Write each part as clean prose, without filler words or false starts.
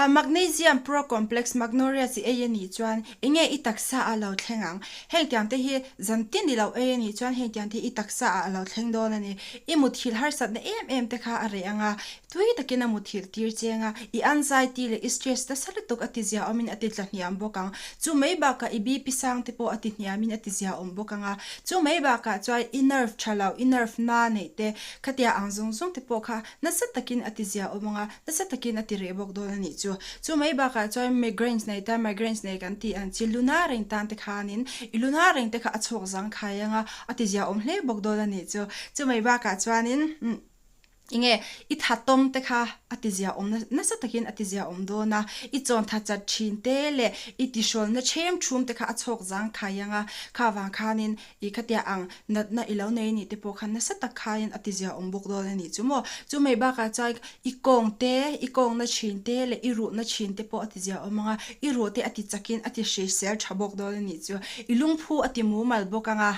Magnesium Pro Complex Magnorius i ei a nih chuan enge i taksa ah lo thleng ang? Heng tiang te hi zan tin i lo ei a nih chuan heng tiang te hi i taksa ah a lo thleng dawn a ni. I muthilh harsatna em em te kha a reh ang a, tui takin a muthilh tir cheng a, i anxiety leh i stress nasa lutuk a ti zia awmin a ti tla hniam bawk ang. Chu mai bakah i BP sang te pawh a ti hniamin a ti zia awm bawk ang a, chu mai bakah chuan i nerve tha lo, i nerve na neih te khatia ang zawng zawng te pawh kha nasa takin a ti zia awm ang a, Nasa takin a ti reh bawk dawn a nih chu. Chu mai bakah chuan migraines nei tan, migraines nei kan tih ang chi luna reng tan te khanin i luna reng te kha a chhuak zang khai ang a, a ti ziahawm hle bawk dawn a nih chu. Chu mai bakah chuanin enge i tha tawm te kha a ti ziahawm nasa takin a ti ziahawm dawn a, i chawn tha chat thin te leh i tihrawlna ṭhem ṭhum te kha a chhuak zang khai ang a, kha vang khanin I khatia ang natna i lo nei nih te pawh khan nasa tak khain a tizia awm bawk dawn a nih chu maw. Chu mai bakah chuan i kawng te, i kawngna thin te leh i ruhna thin te pawh a tizia awm ang a, i ruh te a ti chakin a ti hrisel tha bawk dawn a nih chu. I lungphu a ti mumal bawk ang a,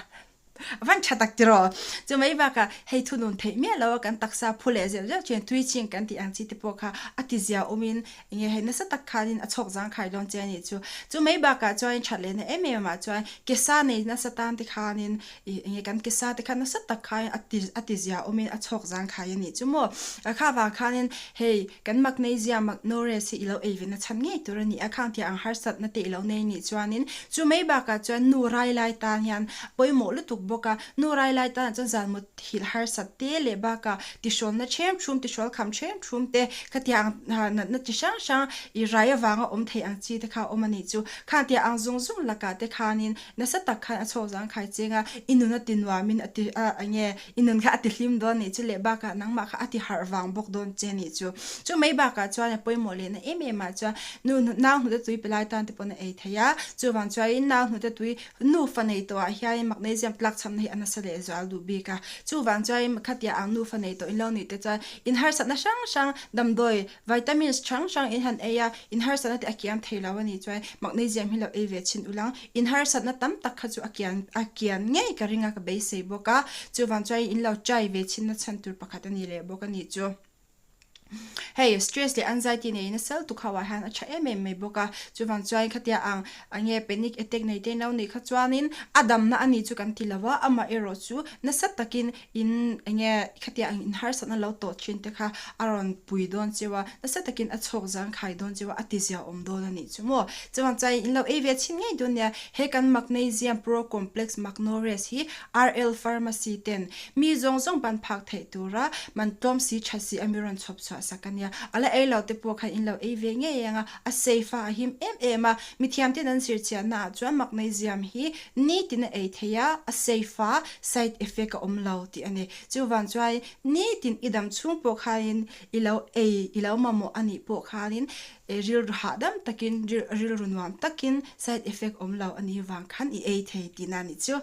a van tha tak tiraw. Chu mai bakah hei thunun theih miah lo a kan taksa phu leh zeuh zeuh thin tui ching kan tih ang chi te pawh kha a tizia awmin Enge hei nasa tak khanin a chhawk zang khai dawn che a nih chu. Chu mai bakah chuan that lehna em em ah chuan ke sa nei nasa tan te khanin ih enge kan ke sa te kha nasa tak khain a ti a ti zia awmin a chhawk zang khai a nih chu maw. A kha vang khanin hei kan Magnesia Magnores hi i lo ei ve na chhan ngei tur a ni a, khang tia ang harsatna te i lo nei nih chuanin chu mai bakah chuan nu rai lai tan hian pawimawh lutuk bawk a, nu rai lai tan ah chuan zan mut Thil harsat te leh bakah tihrawlna ṭhem ṭhum, tihrawl kham ṭhem ṭhum te, khatiang natna chi hrang hrang i rai avanga awm thei ang chi te kha a awm a nih chu. Khangtiang ang zung zung lakah te khanin nasa tak khan a chhawk zang khai cheng a, i nun a ti nuamin a ti a enge i nun kha a ti hlim dawn nih chu leh bakah nangmah kha a ti harh vang bawk dawn che nih chu. Chu mai bakah chuan a pawimawh lehna em em ah chuan nu nau hnute tui pe lai tan te pawn a ei thei a, chuvang chuanin nau hnute tui Nufa nei tawhah hianin magnesium tlakchhamna hi a nasa leh zual duh bik a. Chuvang chuanin khatia ang nufa nei tawh in lo nih te chuan in harsatna hrang hrang, damdawi, vitamins hrang hrang in han ei a, in harsatna te a kiam thei lo a nih chuan magnesium hi lo ei ve chhin ulang. In harsatna tam tak kha chu a kian a kian ngei ka ring a, ka beisei bawk a. Chuvang chuanin in lo try ve chhinna chhan tur pakhat a ni leh bawk a nih chu. Hei stress leh anxiety nei nasa lutuk ho ah hian a tha em em mai bawk a, chuvang chuan khatia ang enge panic attack nei te no nih kha chuanin a damna a ni chu kan ti lo a, amaherawh chu nasa takin in enge khatia ang in harsatna lo tawh thin te kha a rawn pui dawn cheu a, nasa takin a chhawk zang khai dawn cheu a, a ti zia awm dawn a nih chu maw. Chuvang chuan in lo ei ve chhin ngei dawn nia, he kan Magnesium Pro Complex Magnores hi RL Pharmacy ten Mi zawng zawng ban phak theih tura man tlawm si tha si a mi rawn chhawp chhuah sak a nia. A la ei lo te pawh khan in lo ei ve ngei ang a, a safe a, a him em em a. Mi thiam ten an zir chiahna ah chuan magnesium hi nitin a ei thei a, a safe a, side effect a awm lo tih a ni. Chuvang chuan nitin i dam chhung pawh khanin i lo ei, i lo mamawh a nih pawh khanin rilru hahdam takin, rilru nuam takin side effect awm lo a nih vang khan i ei thei tihna a nih chu.